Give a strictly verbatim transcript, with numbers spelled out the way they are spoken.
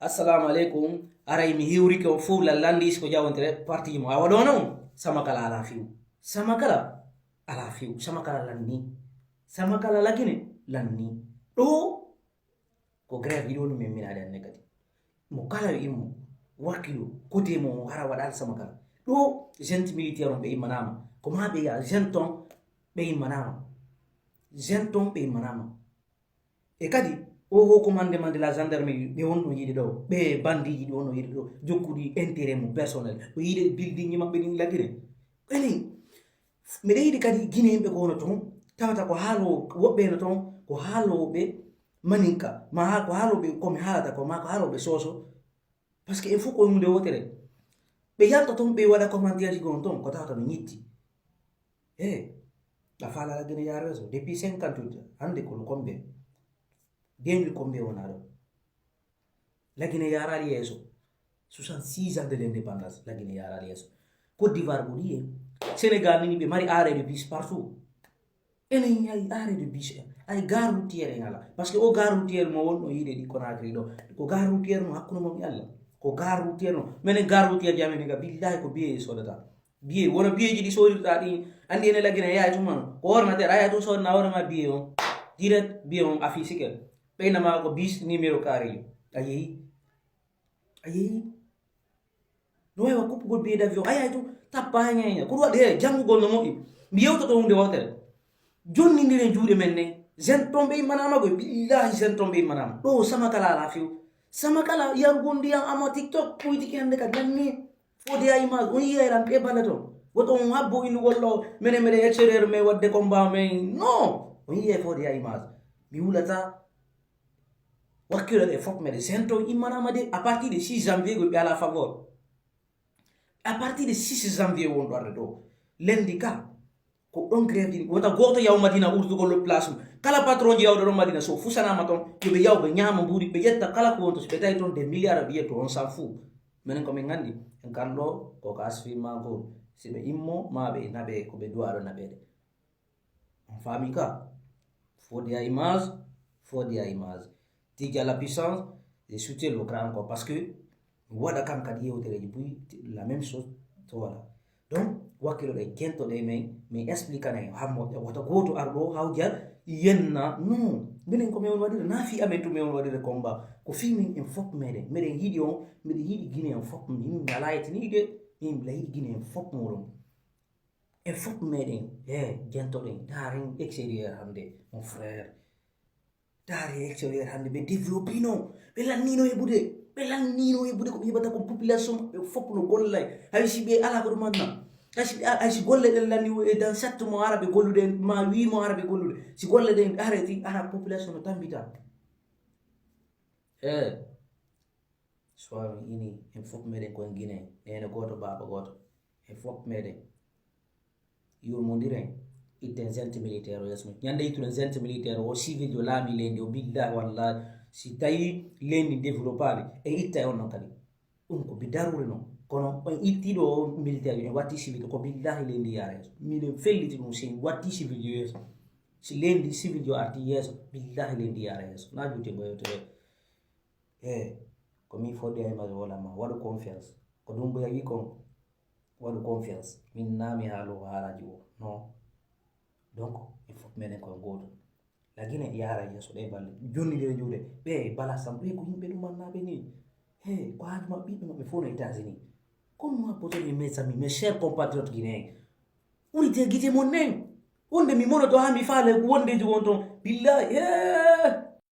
Assalamu aleykum. Aray mi hiwrike on fof la lanndis ko jawontere parti mo awa ɗo non. Sama kala ala fiw. Sama kala ala fiw. Sama kala lanni. Sama kala lagine lanni. Ɗo ko grève yiɗi on min minaade anne kadi. Mo kala yo immo wakkilo kote mo hara waɗal sama kala. Ɗo gente militaire on ɓe immanama. Ko ma ɓe ya gente on ɓe immanama. Gente on ɓe immanama. E kadi o haut commandement de la gendarmerie ɓe wonno yiɗi ɗo, ɓe bandiji ɗi wonno yiɗi ɗo, jokkuɗi intérêt mum personnel, ɓe yiɗi building ji maɓɓe ɗin lagine. Ɓeni miɗa yiɗi kadi guinéen ɓe ko wono toon tawata ko haalo woɓɓe no toon ko haaloɓe maninka ma ko haaloɓe komi haalata ko ma ko haaloɓe soso. Parce que en fof ko hunde wotere. Ɓe yalta toon ɓe waɗa commentaire ji gon toon ko tawata no ñitti. E a faala lagine yaaro yeeso depuis cinquante huit hannde ko no combien? Deux mille combien wona ɗo? Lagine yaaraali yeeso. Soixante-six ans de l'indépendance lagine yaaraali yeeso. Côte d'ivoire ɓuri en. Sénégal nini ɓe mari arrêt de bus partout. Enen hay arrêt de bus en ay gare routière en ala. Parce que o gare routière mo wonno yiide ɗi Conakry ɗo ko gare routière no hakkuno momi allah. Ko gare routière no minen gare routière ji amen ga billahi ko biye sodata. Biye wona biyeji ɗi sodirta ɗi. Andi ene laggina yahay tuma ko ordinateur a yahay tun sodna hoorema biye on. Direct biye on affiche ke ɓeynama ko bis numéro carré ji. A yeeyi. A yeeyi. No wawi wa kuppugol biye d'avion a yahay tun. Tappa ha ñaña ko ɗum waɗi he janngugol no moƴƴi. Mi yewtoto hunde wotere. Jonnindiren juuɗe men ne. Zen tombe immanama goy billahi zen tombe immanama ɗo sama kala ala few. Sama kala yarugol ndiyam ama tiktok ɓoytiki hannde kadi lanni. Fodi a image on yiyay lan ɓe balla toon. Woto on habbo innugol ɗo minen meɗen extérieur men waɗde combat men non. On yiyay fodi a image. Mi wulata. Wakkilo ɗe fof meɗen sento immanama de à partir de six janvier goy ɓe ala favor. À partir de six janvier wonɗo arde ɗo lendi ka. Ko ɗon grève ɗin wota goto yaw madina urdugol lo place mum. Kala patron ji yawɗo ɗon madina so fusanama toon yoɓe yaw ɓe ñaama mbuuri ɓe ƴetta kala ko wonto so ɓe tawi toon des milliards ɓe ƴetto on s'en fout. Minen komin gandi en kalɗo koko asfirma gol. Si ɓe immo ma ɓe naɓe ko ɓe duwaɗo naɓede. On faami ka? Fodi a image. Fodi a image. Tija la puissance. Je soutiens le grand encore parce que mi waɗa kam kadi yewtereji buy la même chose. To wala donc wakkilo ɗe jentoɗe men min expliquanay hammo wota goto ar ɗo hawja yenna non. Minen ko min on waɗira na fi amen to min on waɗira combat ko fi min en fop meɗen meɗen yiɗi on. Miɗen yiɗi guine en fop min ala yetiniɗe. Min mbiɗa yiɗi guine en fop muɗum. En fof meɗen he jentoɗen daaren extérieur hannde mon frère. Daare extérieur hannde ɓe développino ɓe lannino heɓude. Ɓe lannino heɓude ko ɓe heɓata ko population maɓɓe fof no gollay. Hay si ɓe ala ko ɗum anna hay si ɓe hay si golle ɗen lanni e dans sept mo ara ɓe gollude ma huit mo ara ɓe gollude si golle ɗen areti ara population no tambita. E soir mi ini en fof meɗen koye guinée nene goto baba goto. En fof meɗen yurmodiren itten gente militaire o yeeso mum ñande ittuɗen gente militaire o civil jo laami leydi o billahi wallahi. Si tawi leydi développali en ittay on non kadi. Ɗum ko bi darure non kono on ittiɗo militaire en watti civil ko billahi leydi yara yeeso miɗen felliti ɗum si watti civil jo yeeso. Si leydi civil jo arti yeeso billahi leydi yara yeeso na juuti mboyotere. E ko min fodde ay mari wala ma waɗu confiance ko ɗum mboya wi kon. Waɗu confiance min nami haalo haalaji o non. Donc il faut menen koye goto lagine yara yeeso ɗe balle jonnidire juuɗe ɓe bala sam ɓe ko yimɓe ɗumannaɓe ni. He ko haaju maɓɓe ɓiɓɓe maɓɓe fof no états-unis. Comme moi potomi mes amis mes chers compatriotes guinéen ɓurite gite mon nen. Wonde mi monoto ha mi faale wondeji won toon billahi he.